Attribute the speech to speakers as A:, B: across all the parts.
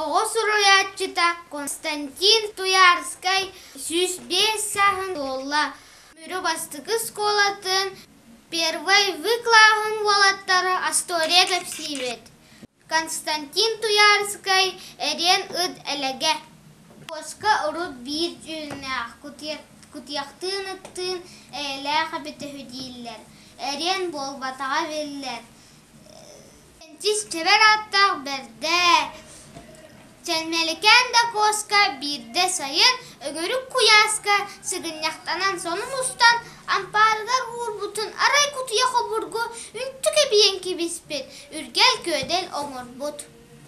A: Оҕо суруйааччыта Константин Туйаарскай 105 сааһын туолла. Мүрү бастакы оскуолатын первай В кылааһын уолаттара Астория кэпсиибит. Константин Туйаарскай Эриэн ыт элэгэ. Куоска урут биир дьүһүннээх кутуйахтыын ыттыын эйэлээх эбитэ үһү дииллэр. Эриэн буолбатаҕа биллэр. Чэнчис чэбэр ааттаах бэрдэ Чэнмэликээн да куоска биирдэ сайын өҥүрүк куйааска сыгынньахтанан сонун устан ампаарыгар уурбутун арай кутуйах обургу үнтү кэбийэн кэбиспит, үргэл-күөдэл оҥорбут.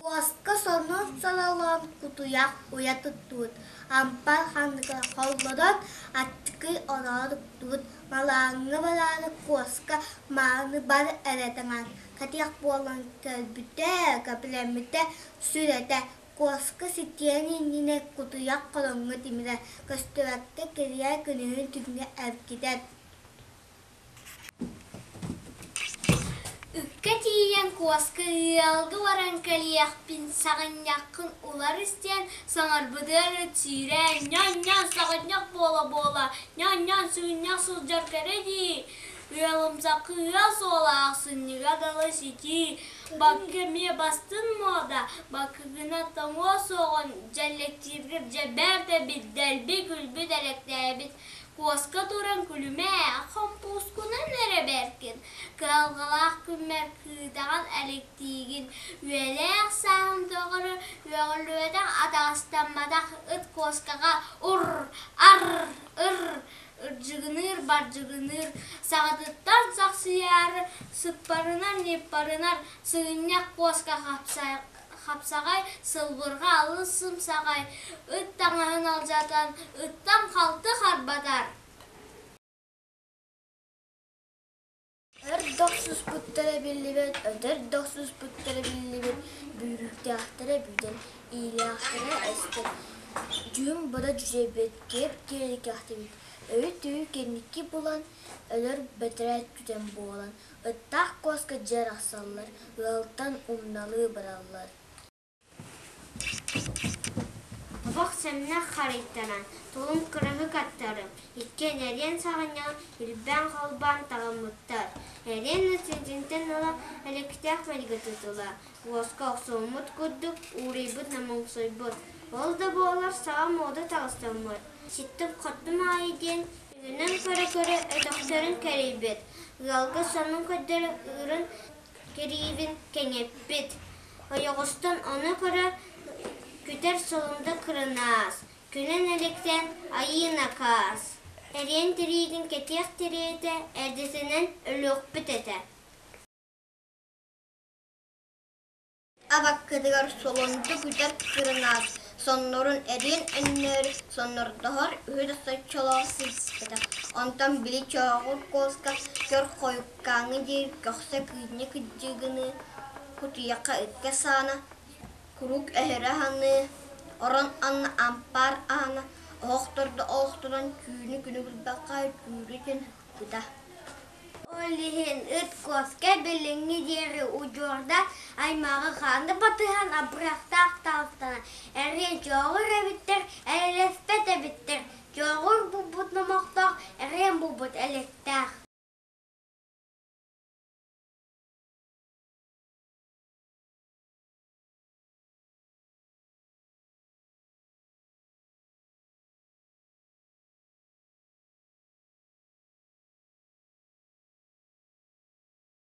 B: Куоска сонун сололоон кутуйах уйа туттубут, ампаар ханныгар холлорон аччыгый ороон уктубут, малааҥҥа бараары куоска мааны бар эрэ таҥан кэтиэх буолан кэлбитэ, кэпилэммитэ сүр этэ, куоска ситиэн иннинэ кутуйах хороҥҥо тимирэ, көстүбэккэ кирийэ күнүһүн түҥҥэ эргитэр.
A: Ыкка тиийэн куоска ыалга баран кэлиэхпин саҕынньаххын уларыс диэн саҥарбытыгар ыт сүүрэн ньон-ньон саҕынньах буола-буола ньон-ньон сыгынньах сылдьар кэрэ дии Ыалымсахха ыал суола ахсынньыга дылы ситии, бакка эмиэ бастын муода, бакыгына тоҥуо суоҕун дьэллэктииргэ дьэ бэрт эбит, дэлби күлбүт элэктээбит, куоска туран күлүмэ, хомпуускунан эрэ бэркин, кыһалҕалаах күммэр кыытаҕын элэктиигин, үйэлээх сааһым тухары үөҕүллүбэтэх атаҕастамматах ыт куоскаҕа ур, ар, ыр Ырдьыгыныыр-бардьыгыныыр, саҕатыттан сахсыйаары сыппарынар-ньыппарынар сыгынньах куоска хапсаҕай, сылбырҕа алыс сымсаҕай, ыт таҥаһын алдьатан, ыттан халты харбатар.
B: Өр дохсуспуттара биллибэт, өтөр дохсуспуттара биллибэт, бүүрүктээхтэрэ бүтэн, иилээхтэрэ эстэн, дьүһүн-бодо дьүдьэйбит, киэп киэли кэхтибит, өйү-төйү кэнники булан, өлөр бэтэрээт түтэн буолан, ыттаах куоска дьэ арахсаллар, ыалтан умналыы бараллар.
A: Тобох сэмнэх харыйтаран, тулун кыраһык аттарым, иккиэн эриэн саҕынньаҕын илбээн-халбаан таҕыммыттар. Эриэн итинтэн ыла элэктээх майгы тутула, уоска охсуммут курдук ууруйбут намыҥсыйбыт. Ол да буоллар саҕа муода таҕыстаммыт. Ситтим-хоттум аайы диэн үгүнэн көрө-көрө өтөхтөрүн кэрийбит, ыалга сонун көрдөрө ыырын кириибин кэҥэппит. Ойоҕостон ону көрө күтэр солунда кырынаас, күлэн элэктээн айыы накаас. Эриэн тириигин кэтиэх тириэтэ эрдэтинэн өлүөхпүт этэ.
B: Абаккатыгар солунда күтэр кырынаас, соннорун эриэн өннөөрү соннордоһор үһү да соччолоох сылдьыспатах. Онтон били чооҕур куоска көр хойуккааҥҥы диэри көхсө кыынньа кыдьыгыныы Кутуйахха ыкка саана, куруук өһөрө аһаныы, орон анна ампаар аана, оһохтордо олохтонон түүнү-күнү билбэххэ түүрү түн ыкпыта.
A: Ол иһин ыт куоска билиҥҥи диэри удьуордаах аймаҕы хааны батыһан абырахтаах таҕыстана, эриэн чооҕур эбиттэр.